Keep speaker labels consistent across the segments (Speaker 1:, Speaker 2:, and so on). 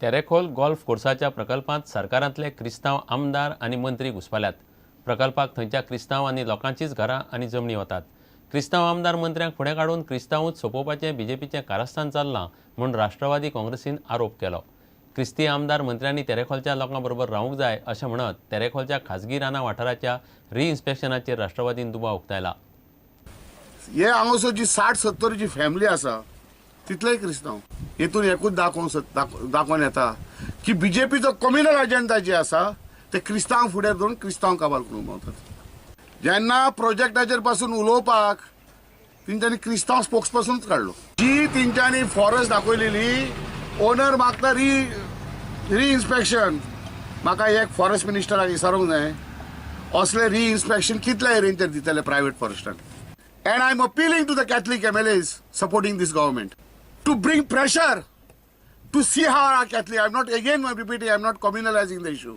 Speaker 1: Terekhol golf कोर्साच्या प्रकल्पांत सरकारांतले क्रिस्तांव आमदार आनी मंत्री घुस्पल्यात. प्रकल्पाक थंयच्या क्रिस्तांव आनी लोकांचीच घरां आनी जमनी वतात. क्रिस्तांव आमदार मंत्र्यांक फुडें काडून क्रिस्तांवूच सोंपोवपाचें बीजेपीचें कारस्थान चल्लां म्हूण राष्ट्रवादी काँग्रेसीन आरोप केलो. क्रिस्ती आमदार मंत्र्यांनी तेरेखोलच्या लोकां बरोबर रावंक जाय अशें म्हणत तेरेखोलच्या खाजगी रानां वाठाराच्या रिइन्स्पेक्शनाचेर राष्ट्रवादीन दुबाव उक्तायला.
Speaker 2: हे हांगासर जी 60-70 जी फॅमिली आसा तितलेय क्रिस्तांव हेतून एकूच दाखोवन येता की बीजेपीचो कम्युनल एजेंडा जी आसा ते क्रिस्तांव फुडें दवरून क्रिस्तांव काबार करूंक पावतात. जेन्ना प्रोजेक्टाचेर पासून उलोवपाक तेंच्यांनी क्रिस्तांव स्पोक्स पर्सनूच काडलो. जी तेंच्यांनी फॉरेस्ट दाखयलेली ओनर मागता रिइन्स्पेक्शन. म्हाका एक फॉरेस्ट मिनिस्टराक विचारूंक जाय असले रिइन्स्पेक्शन कितल्या एरियेंचेर दितले private फॉरेस्टाक. And I am appealing to the Catholic MLAs supporting this government to bring pressure to see how our Catholic. I am not, again I am repeating, I am not communalising the issue.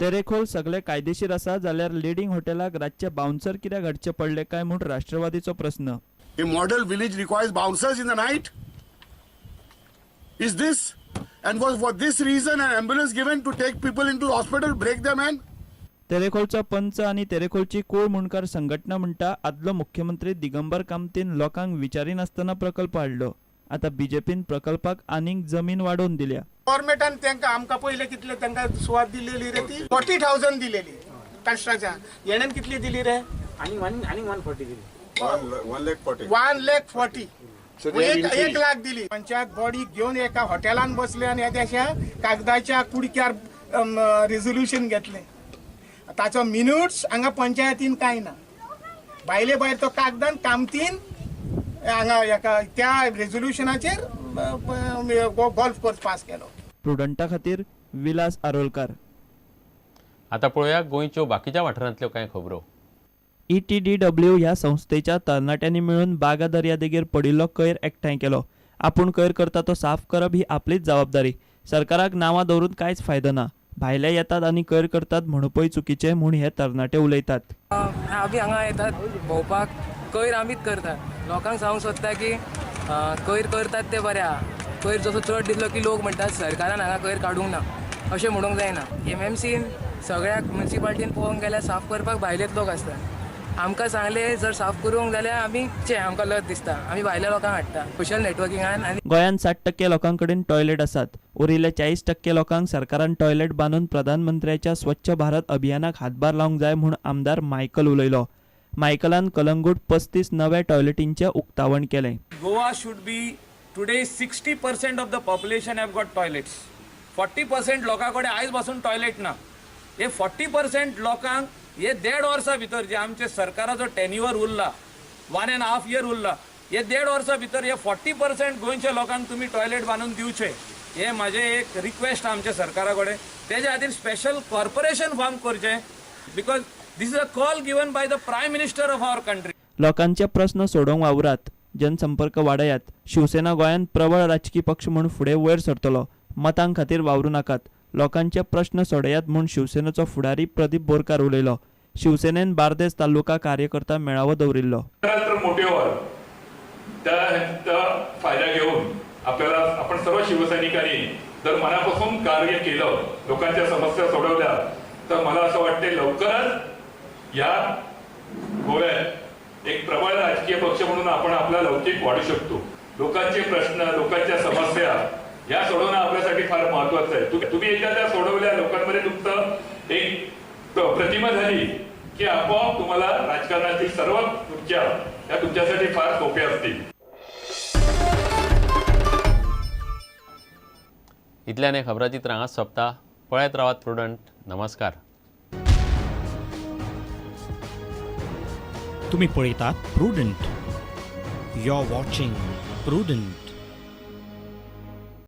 Speaker 3: Terekhol सगळे कायदेशीर आसा जाल्यार leading हॉटेलाक रातचे bouncer कित्याक हाडचे पडले काय म्हूण राष्ट्रवादीचो प्रस्न.
Speaker 2: A model village requires bouncers in the night? Is this? And was for this reason an ambulance given to take people into the hospital, break them in?
Speaker 3: तेरेखोलचो पंच आनी तेरेखोलची कोळ मुंडकार संघटना म्हणटा आदलो मुख्यमंत्री दिगंबर कामतीन लोकांक विचारिनासतना प्रकल्प हाडलो. आतां बीजेपीन प्रकल्पाक आनीक जमीन वाडोवन दिल्या.
Speaker 4: गव्हर्मेंटान तांकां आमकां पयले कितले तांकां सुवात दिलेली रे ती 40,000 दिलेली कन्स्ट्रक्शन. येणेन कितली दिली रे?
Speaker 5: आनी 140 दिली.
Speaker 4: 1,40,000 1 लाख दिली. पंचायत बॉडी घेवन एका हॉटेलान बसले आनी येद्याशा कागदाच्या कुडक्यार रेजोल्युशन घेतलें. ताचो मिन्यूट्स हांगा पंचायतीन कांय ना. भायले भायर तो कागदान कामतीन हांगा एका त्या रेजोल्युशनाचेर गोल्फ कोर्स पास केलो.
Speaker 3: प्रुडंटा खातीर विलास आरोलकार.
Speaker 1: आतां पळोवया गोंयच्यो बाकीच्या वाठारांतल्यो कांय खबरो.
Speaker 3: ETDW ह्या संस्थेच्या तरणाट्यांनी मेळून बागा दर्यादेगेर पडिल्लो कयर एकठांय केलो. आपूण कयर करता तो साफ करप ही आपलीच जबाबदारी. सरकाराक नांवां दवरून कांयच फायदो ना. भायले येतात आनी कयर करतात म्हणपय चुकीचें म्हूण हे तरणाटे उलयतात.
Speaker 6: आमी हांगा येतात भोंवपाक, कयर आमीच करतात. लोकांक सांगूंक सोदता की कयर करतात ते बरें आहा. कयर जसो चड दिसलो की लोक म्हणटात सरकारान हांगा कयर काडूंक ना, अशें म्हणूंक जायना. MMCन सगळ्या म्युनिसिपालिटीन पळोवंक गेल्यार साफ करपाक भायलेच लोक आसतात. आमकां सांगलें जर साफ करूंक जाल्यार आमी चे आमकां लज दिसता, आमी भायल्या लोकांक हाडटा सोशल नेटवर्किंगान. आनी
Speaker 3: गोंयांत 60% लोकां कडेन टॉयलेट आसात. उरिल्ले 40% लोकांक सरकारान टॉयलेट बांदून प्रधानमंत्र्याच्या स्वच्छ भारत अभियानाक हातभार लावंक जाय म्हूण आमदार मायकल उलयलो. मायकलान कलंगूट 35 नव्या टॉयलेटींचें उक्तावण केलें.
Speaker 7: Goa should be today 60% of the population have got toilets. 40% लोकां कडेन आयज पासून टॉयलेट ना. हे 40% लोकांक हे 1.5 वर्सां भितर जे आमचे सरकाराचो टेन्युअर उरला, 1.5 इयर उरला, हे 1.5 वर्सां भितर हे 40% गोंयच्या लोकांक तुमी टॉयलेट बांदून दिवचे, हे म्हाजें एक रिक्वेस्ट आमच्या सरकारा कडेन. तेज्या खातीर स्पेशल कॉर्पोरेशन फॉर्म करचें, because this is a call given by the prime minister of our country.
Speaker 3: लोकांचे प्रस्न सोडोवंक वावरात, जनसंपर्क वाडयात. शिवसेना गोंयांत प्रबळ राजकी पक्ष म्हूण फुडें वयर सरतलो. मतां खातीर वावरूं नाकात, लोकांचे प्रस्न सोडयात म्हूण शिवसेनेचो फुडारी प्रदीप बोरकार उलयलो. शिवसेनेन बार्देस तालुका कार्यकर्ता मेळावो दवरिल्लो.
Speaker 8: मोटिव्हर त्या फायदा घेऊन आपल्याला आपण सर्व शिवसैनिकांनी जर मनापासून कार्य केलं, लोकांच्या समस्या सोडवल्या तर मला असं वाटते लवकरच या गोव्यात एक प्रबळ राजकीय पक्ष म्हणून आपण आपला लौकिक वाढू शकतो. लोकांचे प्रश्न, लोकांच्या समस्या या सोडवणं आपल्यासाठी फार महत्वाचं आहे. तुम्ही एकदा त्या सोडवल्या, लोकांमध्ये तुमचं एक प्रतिमा झाली की आपोआप तुम्हाला राजकारणातील सर्व खुर्च्या या तुमच्यासाठी फार सोप्या असतील.
Speaker 1: इतल्याने खबराचित्र हांगाच सोंपता. पळयत रावात प्रुडंट. नमस्कार.
Speaker 9: तुम्ही पळयतात Prudent. You are watching Prudent.